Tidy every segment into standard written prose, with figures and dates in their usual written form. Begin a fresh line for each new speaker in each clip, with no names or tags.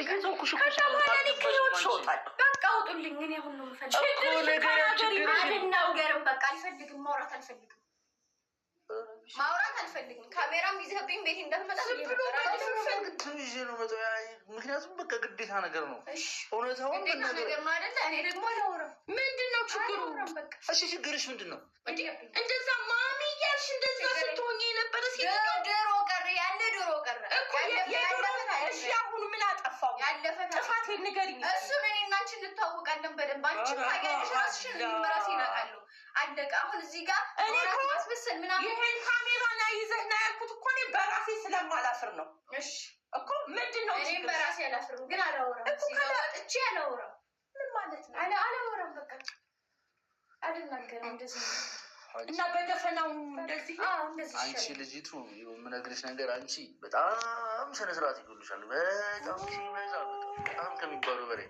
እየተውኩሽ እኮ
ከዛ በኋላ እኔ ከህይወትሽ እወጣለሁ።
በቃ አውጡልኝ። እኔ አሁን ነው የምፈልገው።
እኮ ንገሪያት ችግርሽን።
አልናገርም። በቃ አልፈልግም። ማውራት አልፈልግም። ማውራት አልፈልግም። ካሜራም ይዘህብኝ ቤት እንዳትመጣ ብዬ ነበር አይደል?
ግድም ይዤ ነው የምመጣው። ምክንያቱም በቃ ግዴታ ነገር ነው።
እሺ
እውነታውን
ግዴታ
መናገር።
ነገር ነው አይደለ? እኔ ደግሞ አላወራም።
ምንድን ነው ችግሩ?
አላወራም በቃ።
እሺ ችግርሽ ምንድን ነው?
እንደዛ ማሚ እያልሽ እንደዛ ስትሆኝ የነበረ ሴት
ድሮ ቀረ፣ ያለ ድሮ ቀረ
እኮ የድሮ። እሺ አሁኑ ምን አጠፋው?
ያለፈ ታሪክ።
ጥፋቴን ንገሪኝ።
እሱን እኔ እና አንቺ እንተዋወቃለን በደንብ። አንቺም ታውቂያለሽ ራስሽን፣ እኔም ራሴን አውቃለሁ። አለቀ። አሁን እዚህ ጋር
እኔ እኮ
ማውራት ማስመሰል ምናምን
ይሄን ካሜራ ና ይዘህ ና ያልኩት እኮ እኔ በራሴ ስለማላፍር ነው
እሺ
እኮ። ምንድን ነው
እኔም
ችግርሽ?
በራሴ አላፍርም፣ ግን አላወራም።
እኮ
እዚህ ጋር ወጥቼ አላወራም።
ምን ማለት ነው?
አላወራም በቃ አልናገርም። እንደዚህ ነው።
እና በደፈናው እንደዚህ
አዎ እንደዚህ
አንቺ
ይሻላል።
ልጅቱ የምነግርሽ ነገር አንቺ በጣም ስነ ስርዓት ይጎልሻል። በጣም ሲበዛ በጣም ከሚባለው በላይ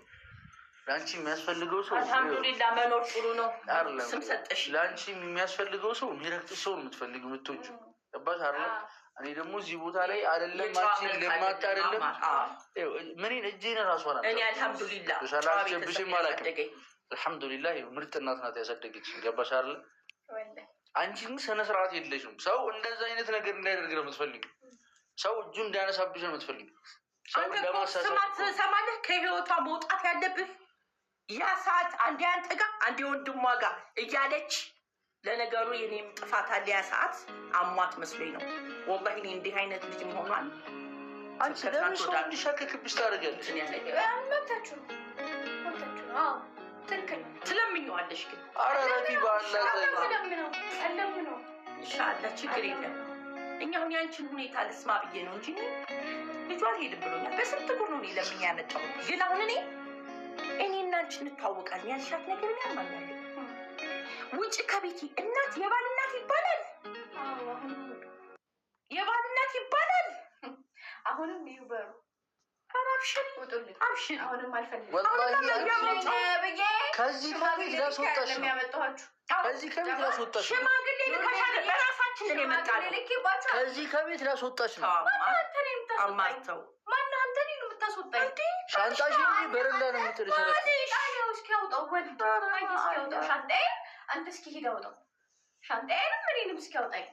ለአንቺ የሚያስፈልገው ሰው
አልሐምዱሊላህ መኖር ጥሩ ነው።
አይደለም።
ስም ሰጠሽ።
ለአንቺ የሚያስፈልገው ሰው የሚረግጥሽ ሰው ነው የምትፈልጊው የምትወጂው። ገባሽ አይደለም? እኔ ደግሞ እዚህ ቦታ ላይ አይደለም
የጨዋ
አንቺ
መልክ
ለማታ
አይደለም
አይደለም
አማ። አዎ።
ይኸው ምኔን እጄን ራሷን
እኔ አልሐምዱሊላህ ጨዋ
አላስገብሽም
ቤተሰብ
አላውቅም።
ያሳደገኝ።
አልሐምዱሊላህ ይኸው ምርጥ እናት ናት ያሳደገች። ገባሽ አይደለ?
ወላሂ
አንቺ ግን ስነ ስርዓት የለሽም። ሰው እንደዛ አይነት ነገር እንዳያደርግ ነው የምትፈልጊው። ሰው እጁ እንዳያነሳብሽ ነው የምትፈልጊው። ሰው
አንተ እኮ
ለማሳሳት
ስማ
እኮ ነው።
ትሰማለህ? ከህይወቷ መውጣት ያለብህ ያ ሰዓት አንዴ አንተ ጋር አንዴ ወንድሟ ጋር እያለች። ለነገሩ የኔም ጥፋት አለ። ያ ሰዓት አሟት መስሎኝ ነው። ወላሂ እኔ እንዲህ አይነት ልጅ መሆኗን
አንቺ ለምን ሰው እንዲሻከክብሽ ታደርጊያለሽ?
እንትን ያለኝ
መብታችሁ ነው፣ መብታችሁ ነው። አዎ ትክክል ነው።
ትለምኘዋለሽ ግን
ኧረ ረቢ በአላህ
አለምነው አለምነው።
ኢንሻአላህ ችግር የለም። እኛ አሁን ያንቺን ሁኔታ ልስማ ብዬ ነው እንጂ ልጇ አልሄድም ብሎኛል። በስንት ጉድ ነው እኔ ለምኜ ያመጣሁት። ግን አሁን እኔ እና አንቺ እንተዋወቃለን ያልሻት ነገር እኔ አማኛለሁ። ውጭ ከቤቴ እናት የባል እናት ይባላል፣
አዎ አሁንም
የባል እናት ይባላል።
አሁንም ይበሩ
ኧረ አብሽሪ
ውጡልኝ።
አብሽሪ።
አሁንም አልፈልግም።
ወላሂ አንቺ
ብዬ
ከዚህ ከቤት ላስወጣሽ ነው።
ያመጣኋችሁ
ከዚህ ከቤት ላስወጣሽ ነው።
ሽማግሌ ልከሻል። በራሳችን ነው የመጣነው።
ሽማግሌ ልኬባችኋል።
ከዚህ ከቤት ላስወጣሽ ነው።
ማነው አንተ እኔን የምታስወጣኝ?
አማርተው
ማነው አንተ እኔን የምታስወጣኝ?
ሻንጣሽን እንጂ በረንዳ ነው የምጥልሽ። ረፊ
ጣሊያው እስኪ አውጣው፣ ወንድ አይ እስኪ አውጣው ሻንጣዬን። አንተ እስኪ ሂድ አውጣው ሻንጣዬንም እኔንም እስኪ አውጣኝ።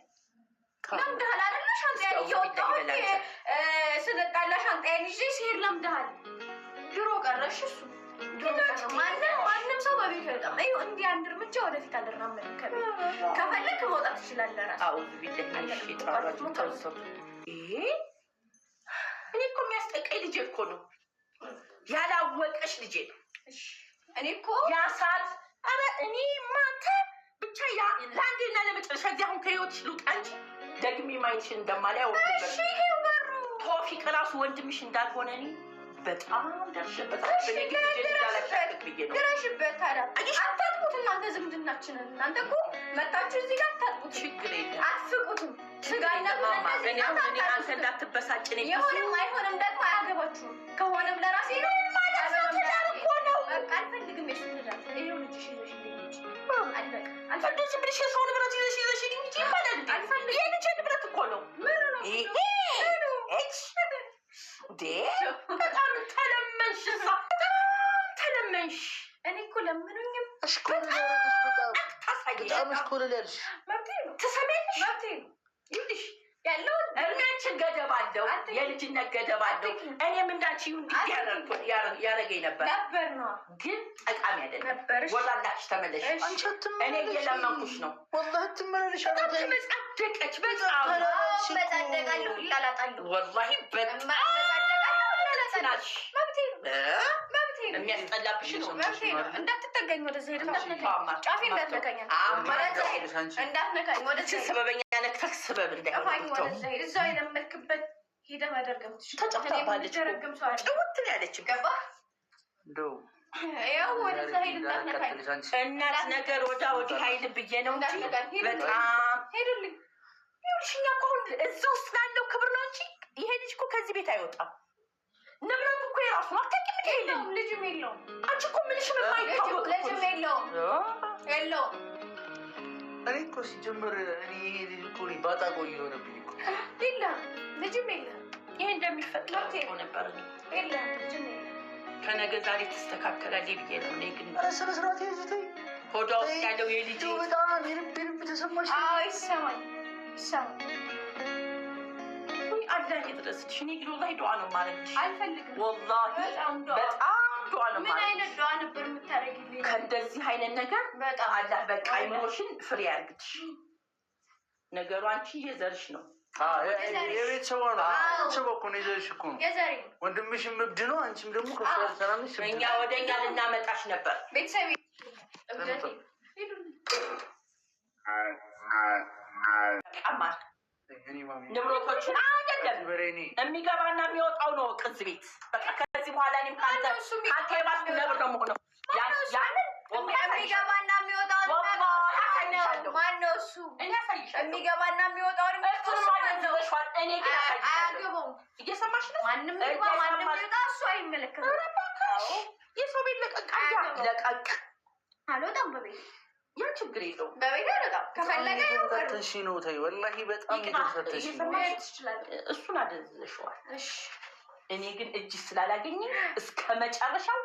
ለምደሃል አይደለ? ሻንጣዬን እያወጣሁ ስንጣላ ሻንጣዬን ይዤ ሲሄድ ለምደሃል። ድሮ ቀረሽ እሱ ድሮ ቀረ። ማንም ማንም ሰው በቤቱ አይወጣም። ይኸው እንዲህ አንድ እርምጃ ወደፊት አልራመድም ከቤት። ከፈለክ መውጣት ትችላለህ ራስህ።
አዑዙ ቢላሂ ሚነ ሸይጣን ረጂም። ተው ተው። ይሄ እኔ እኮ የሚያስጠቃኝ ልጄ እኮ ነው፣ ያላወቀሽ ልጄ ነው።
እሺ እኔ እኮ
ያ ሰዓት ኧረ እኔ ማንተ ብቻ ለአንዴና ለመጨረሻ ጊዜ አሁን ከህይወትሽ ልውጣ እንጂ ደግሜ ማየትሽን እንደማላይ አወቅኩበት።
እሺ ይሄው በሩ
ቶፊቅ ራሱ ወንድምሽ እንዳልሆነ እኔ በጣም ደርሼበታል።
እሺ
እኔ ግን ልጄን እንዳላሻቅቅ ብዬ ነው።
ድረሽበት። ታዲያ አታጥቁት እናንተ ዝምድናችንን። እናንተ እኮ መጣችሁ እዚህ ጋር አታጥቁት፣
ችግር የለም።
አትፍቁትም። ስጋነቱን
ማማ
እንደዚህ
እኔ አሁን እኔ አንተ
አታጣጡትም።
እንዳትበሳጭ እኔ ብዙ
የሆነም አይሆንም ደግሞ አያገባችሁም። ከሆነም ለራሴ ነው
ማለት ነው። ትዳር እኮ ነው።
በቃ አልፈልግም የሱ ትዳር። ይኸው ልጅሽ ይዘሽ ልጅ አለቀ። አልፈልግም።
እንደው ዝም ብለሽ የሰው ንብረት ይዘሽ ይዘሽ እንጂ ይባላል እንዴ?
አልፈልግም።
የልጄ ንብረት እኮ ነው።
ምኑ ነው?
ይሄ እንዴ በጣም ተለመንሽ፣ እዛ በጣም ተለመንሽ።
እኔ እኮ ለምኑኝም
እሽኮለል ያደረገሽ በጣም
ታሳየሽ።
በጣም እሽኮለል ያልሽ።
መብቴ ነው፣
ትሰሚያለሽ?
መብቴ ነው
ይኸውልሽ
ያለውን
እድሜያችን ገደብ አለው፣ የልጅነት ገደብ አለው። እኔም እንዳንቺ እንዲህ ያደረገኝ ነበር
ነበር ነው
ግን ጠቃሚ አይደለም።
ነበርሽ።
ወላላሽ ተመለሽ።
አንቺ
እኔ
አትመላለሽ።
እየለመንኩሽ ነው።
ወላሂ አትመላለሽ።
በጣም
አረጋይ
ተመጻደቀች። በጣም
መጻደቃለሁ፣ እላላጣለሁ።
ወላሂ በጣም
መጻደቃለሁ፣ እላላጣለሁ።
ናትሽ።
መብቴ ነው፣ መብቴ ነው፣
የሚያስጠላብሽ ነው።
መብቴ ነው። እንዳትጠጋኝ ወደዛ ሄድ፣ እንዳትነካኝ፣ ጫፌ እንዳትነካኝ፣ ወደዛ ሄድ፣ እንዳትነካኝ፣ ወደዛ ሄድ፣
ስበበኛ ነክተህ ስበብ
ጠፋኝ፣
እንዳይሆን
ወደዛ ሄድ። እዛው የለመድክበት ሄደህ መደርገም ትችላለህ።
ተጫውታባለች እኮ።
የምደረግም ሰው አይደለም።
ጭውት ነው ያለችው።
ገባህ?
እንደው
ይኸው ወደዛ ሄድ፣ እንዳትነካኝ፣
ቀጥልሽ አንቺ።
እናት ነገር ወዳ ወዲህ አይልም ብዬ ነው እንጂ
እንዳትነካኝ፣ ሂድልኝ፣
በጣም
ሄድልኝ።
ይኸውልሽ፣ እኛ እኮ አሁን እዚህ ውስጥ ላለው ክብር ነው እንጂ ይሄ ልጅ እኮ ከዚህ ቤት አይወጣም። ንብረቱ እኮ የራሱ ነው። አታውቂም እንደ ይሄንን
የለውም፣ ልጅም የለውም፣
አንቺ እኮ ምንሽም የማይታወቅ እኮ
ልጅም የለውም፣ የለውም።
እኔ እኮ ሲጀምር እኔ ይሄ ልጅ እኮ እኔ ባጣ ቆይ የሆነብኝ እኮ።
የለህም፣ ልጅም የለህም።
ይሄ እንደሚፈጠር አውቀው ነበር እኔ።
የለም ልጅም የለም።
ከነገ ዛሬ ትስተካከላለች ብዬ ነው። እኔ ግን
ኧረ ስነ ስርዓት ያዥ ተይ።
ሆዷ ውስጥ ያለው የልጅ
እንደው በጣም የልብ የልብ ተሰማሽ።
አዎ ይሰማኝ ይሰማኝ።
ወይ አላህ ይድረስልሽ። እኔ ግን ወላሂ ዱዓ ነው የማደርግልሽ።
አልፈልግም።
ወላሂ
በጣም ዱዓ።
በጣም ዱዓ ነው
ምን
የማደርግልሽ።
አይነት ዱዓ ነበር የምታደርጊልኝ?
ከእንደዚህ አይነት ነገር
በጣም
አላህ በቃ አይምሮሽን ፍሬ ያርግልሽ። ነገሩ አንቺ የዘርሽ ነው።
የቤተሰቧ ነው። ቤተሰቧ እኮ ነው፣ የዘርሽ እኮ ነው።
የዘሬ ነው።
ወንድምሽም እብድ ነው፣ አንቺም ደግሞ ከእሱ ጋር ተናነሽ እብድ
እኛ
ነው።
ወደ እኛ ልናመጣሽ ነበር።
ቤተሰቤ እብደቴ
አማር
እኔ ማሚ
ንብረቶችን አይደለም
ከዚህ በላይ እኔ
የሚገባና የሚወጣው ነው ቅዝ ቤት። በቃ ከዚህ በኋላ እኔም ከአንተ
ማነው እሱ የሚገባ-
ከአንተ የባስኩ ነብር ነው የምሆነው። ያንን ወላሂ
የሚገባና የሚወጣውን
ወላሂ አሳይሻለሁ።
ማነው እሱ?
እኔ አሳይሻለሁ።
የሚገባና የሚወጣውን
እሱንም አደንዝዘሽዋል። እኔ ግን አሳይሻለሁ።
አያገባውም።
እየሰማሽ ነው?
ማንም ይግባ ማንም
እየሰማሽ
ይውጣ እሱ አይመለከተውም።
ኧረ እባክሽ የሰው ቤት ለቀቅ አድርጊያ።
አያገባውም።
ለቀቅ።
አልወጣም፣ በቤት
ያ ችግር የለውም።
በቤት አልወጣም። ከፈለገ
በጣም
ይውረዱ።
እየተፈታተንሽ ነው። ተይ ወላሂ በጣም
ይቅና።
እየተፈታተንሽ ነው።
እየሰማሽ
መሄድ ትችላለህ።
እሱን አደንዝዘሽዋል።
እሺ
እኔ ግን እጅ ስላላገኘ እስከ መጨረሻው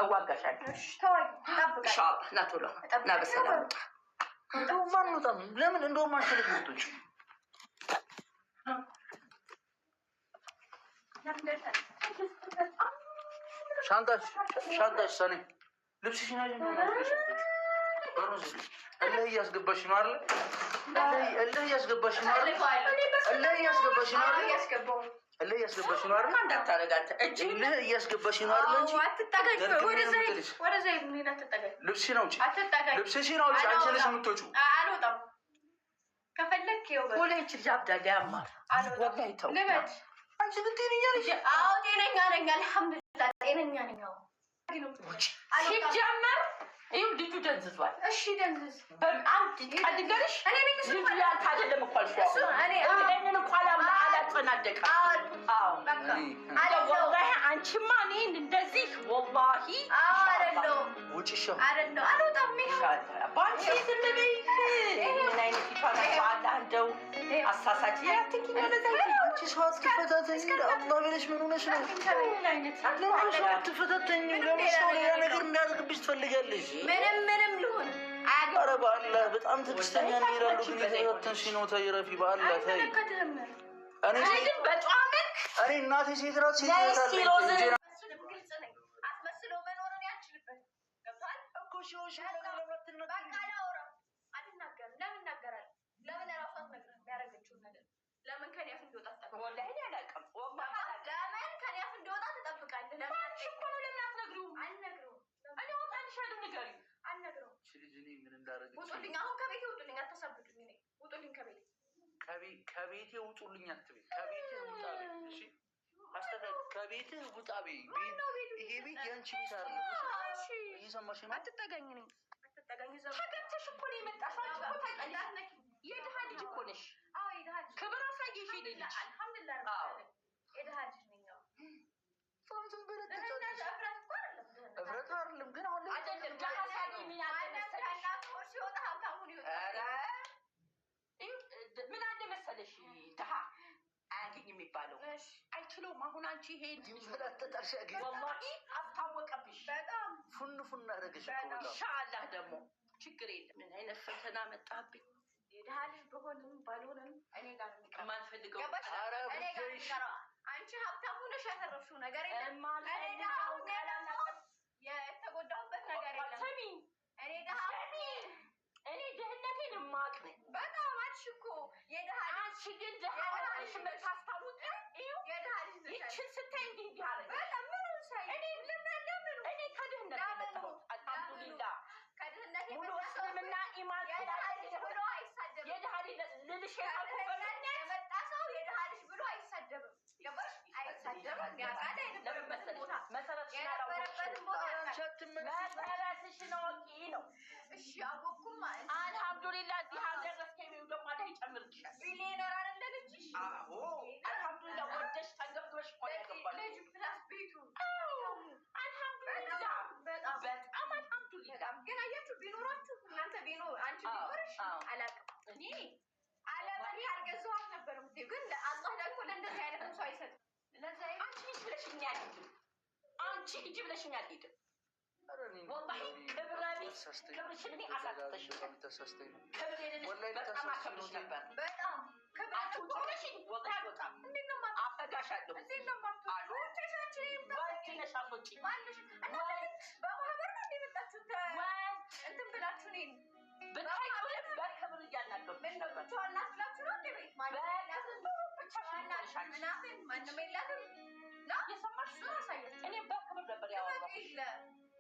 እዋጋሻለሁ።
እሺ፣ ተዋጊ እጠብቃለሁ።
ኢንሻአላህ ና ቶሎ ና በሰላም ውጣ።
እንደውም አንወጣም። ለምን እንደውም አንቺ ልጅ የምትወጪው? ሻንጣሽ ሻንጣሽ ሰኔ ልብስሽን ያዥ እንደሆነ አድርገሽ የምትወጪው። በሩን ዝጊ። እልህ እያስገባሽ ነው አይደል? እልህ እያስገባሽ ነው አይደል? እልህ እያስገባሽ ነው
አዎ
አይደል?
እያስገባሁ ነው።
እልህ እያስገባሽ ነው አይደል?
እንዳታረግ አንተ እጅ
እልህ እያስገባሽ ነው አይደል? አንቺ
አዎ፣ አትጠጋኝ።
ደርግሜ ነው
ወደዛ ሂድ፣
የምጥልሽ።
ወደዛ ሂድ። እኔን አትጠጋኝ፣
ልብስሽን አውጪ፣
አትጠጋኝ።
ልብስሽን አውጪ። አንቺ ነሽ የምትወጪው።
አልወጣም። ከፈለክ ይኸው በል።
ወላሂ ይህች ልጅ አብዳለች። ያማር
አልወጣም።
ወላሂ ተው
ልበድ።
አንቺ ግን ጤነኛ ነሽ?
አዎ ጤነኛ ነኝ፣ አልሐምዱሊላህ ጤነኛ ነኝ። አዎ አልወጣም።
ሲጀመር ይኸው ልጁ ደንዝዟል።
እሺ ደንዝዝ።
አንድ ቀን ልንገርሽ፣
እኔ ነኝ እሱ
ልጁ ያንተ አይደለም እኮ አልሽው።
እሱ እኔ
ይሄንን እኮ አላጸናደቀም። አዎ
በቃ
እኔ-
አይደለሁም።
ወላሂ አንቺማ እኔን እንደዚህ ወላሂ
አዎ አይደለሁም፣
ውጪ እሺ አሁን።
አይደለሁም። አልወጣም። ይኸው
በአንቺ ዝም በይ። ምን አይነት ፊቷ ናት? በአላህ እንደው አሳሳች ያትንኪኝ ወደዛ
አንቺ ሰው አትፈታተኝ። አላህ ብለሽ ምን ሆነሽ ነው?
ምን አይነት
ለምን ሰው አትፈታተኝም? ለምን ሰው ሌላ ነገር እንዳያደርግብሽ ትፈልጊያለሽ?
ምንም ምንም ልሁን አያገባም።
ኧረ በአላህ በጣም ትዕግስተኛ ነኝ ይላሉ፣ ግን እየተፈታተንሽ ነው። ተይ ረፊ፣ በአላህ ተይ።
አይመለከትህም።
እኔ
እኔ
ሴት
ግን በጨዋ መልክ
እኔ እናቴ ሴት ናት፣ ሴት
ነይ
ናት
እስኪ
አለኝ።
ሮዝ።
እንጀራ
እሱንም ግልጽ ነኝ። አስመስሎ መኖርን አልችልበትም። ገብቶሃል?
እኮ እሺ፣ እሺ ነገር ለምን አትናገሪም?
በቃ አላወራም፣ አልናገርም። ለምን እናገራለሁ? ለምን እራሱ አትነግርህም? ያደረገችውን ነገር ለምን ከእኔ አፍ እንዲወጣ ትጠብቃለህ?
ወላሂ እኔ አላውቅም። ወላሂ አላውቅም።
ለምን ከእኔ አፍ እንዲወጣ ትጠብቃለህ? ለምን
ባልሽ እኮ ነው። ለምን አትነግሪውም?
አልነግረውም።
እኔ እወጣልሻለሁ፣ ንገሪው።
አልነግረውም።
እቺ ልጅ እኔ ምን እንዳደረገች
ውጡልኝ! አሁን ከቤቴ ውጡልኝ! አታሳብዱኝ! እኔ ውጡልኝ ከቤቴ።
ከቤቴ ውጡልኝ አትበይ። ከቤቴ ውጣ በይ። እሺ አስተካክል። ከቤቴ ውጣ በይ። ይሄ ቤት የአንቺ ቤት አይደለም።
እሺ፣
እየሰማሽ ነው?
አትጠጋኝ። እኔ አትጠጋኝ። እዛው
ተገብተሽ እኮ ነው የመጣሽው። አንቺ እኮ ታውቂያለሽ፣
እንዳትነኪኝ።
የድሃ ልጅ እኮ ነሽ።
አዎ የድሃ ልጅ
ክብር አሳየሽ የኔ ልጅ።
አልሐምዱሊላህ
አዎ።
የድሃ ልጅ ነኝ። አዎ።
ፍራንስን
ድህነት
በለጠቻለሽ።
እፍረት እኮ አይደለም ድህነት።
እፍረት አይደለም ግን አሁን ላይ
አይደለም ድሃ ሲያገኝ ምን አለ
ማንም
መሰለሽ?
ከእናቱ ሆድ ሲወጣ ሀብታም ሆኖ ይወጣል።
ኧረ ይኸው፣ ምን አለ መሰለሽ ድሃ አያገኝ የሚባለው
እሺ፣
አይችለውም። አሁን አንቺ ይሄ
ይንፈላጠጣል ሲያገኝ
ወላሂ አስታወቀብሽ።
በጣም
ፉን ፉን አደረገሽ እኮ በጣም።
ኢንሻአላህ ደግሞ ችግር የለም። ምን አይነት ፈተና መጣብኝ።
የድሃ ልጅ ብሆንም ባልሆንም እኔ ጋር ነው የሚቀረው።
የማልፈልገው
ገባሽ?
ኧረ
እኔ ጋር ነው
ጉዳይሽ
የሚቀረው። አንቺ ሀብታም ሆነሽ ያተረፍሽው ነገር የለም። እኔ ድሃ
የማልፈልገው
ሆኜ ደግሞ የተጎዳሁበት ነገር የለም።
ስሚ
እኔ ድሃ
ስሚ፣ እኔ ድህነቴን የማውቅ ነኝ።
በጣም አንቺ እኮ የድሃ ልጅ
አንቺ ግን ድሃ ሆነሽ የምታስታውቂው ይኸው
የድሃ ልጅ ነሽ።
ይችን ስታይ እንዲህ እንዲህ አለች።
በጣም ምኑን ሳይ
እኔ ለምን ለምን እኔ ከድህነት ነው የመጣሁት። አልሐምዱሊላህ
ከድህነት
ሙሉ
የመጣ ሰው
እስልምና ኢማን
የድሃ ልጅ ብሎ አይሳደብም።
የድሃ ልጅ ልልሽ የቻልኩበት
ከድህነት
ምክንያት
የመጣ ሰው የድሃ ልጅ ብሎ አይሳደብም። ገባሽ? አይሳደብም። ያውቃል
ለምን
የነበረበትን
መሰለሽ
ቦታ
መሰረትሽን አላወቅሽም።
የነበረበትን ቦታ
ኧረ አንቺ
ያውቃል።
አትመለሺም።
መሰረትሽን እወቂ ነው።
እሺ አወኩም።
አልሐምዱሊላህ እዚህ አደረስከኝ። በይው ደግሞ አላህ ይጨምርልሻል።
ቢሊዮነር አይደለ ልጅሽ?
አዎ አልሐምዱሊላህ ወደሽ ተንገብግበሽ እኮ ነው ያገባሽው።
ልጅ plus ቤቱ
አልሐምዱሊላህ
በጣም
በጣም አልሐምዱሊላህ።
በጣም ግን አያችሁ፣ ቢኖራችሁ እናንተ ቢኖር አንቺ
አዎ፣
ቢኖርሽ
አዎ።
አላውቅም
እኔ
አለምን ያልገዛኋት ነበር የምትይው። ግን አላህ ደግሞ ለእንደዚህ አይነትም ሰው አይሰጥም።
ብለሽኝ አልሄድም። አንቺ ሂጂ ብለሽኝ አልሄድም። ወላሂ ክብረ ቢስ ክብርሽን እኔ አሳጥተሽኛል። ክብሬን በጣም አከብርሽ ነበር።
በጣም
አንቺ ውጪ ብለሽኝ ወላሂ አልወጣም። አፈጋሻለሁ። ወንድ ነሽ አትወጪም።
በማህበር ነው የመጣችሁት? እንትን ብላችሁ እኔን
ብታይ በክብር እያናገርኩሽ ነበር።
ብቻዋን ናት ብላችሁ ነው እንደ ቤት ማንም የላትም፣
ብቻሽን ነሽ አንቺ።
ምናምን ማንም የላትም።
እየሰማሽ
እሱን አሳያችሁ።
እኔ በክብር ነበር ያወራሁሽ።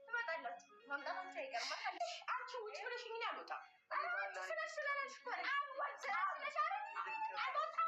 ትመጣላችሁ፣ መምጣታችሁ አይቀርም።
አንቺ ውጪ ብለሽኝ እኔ አልወጣም።
ስለሽ ስላላልሽ እኮ አይደለም። ስለሽ አይደል?
አልወጣም።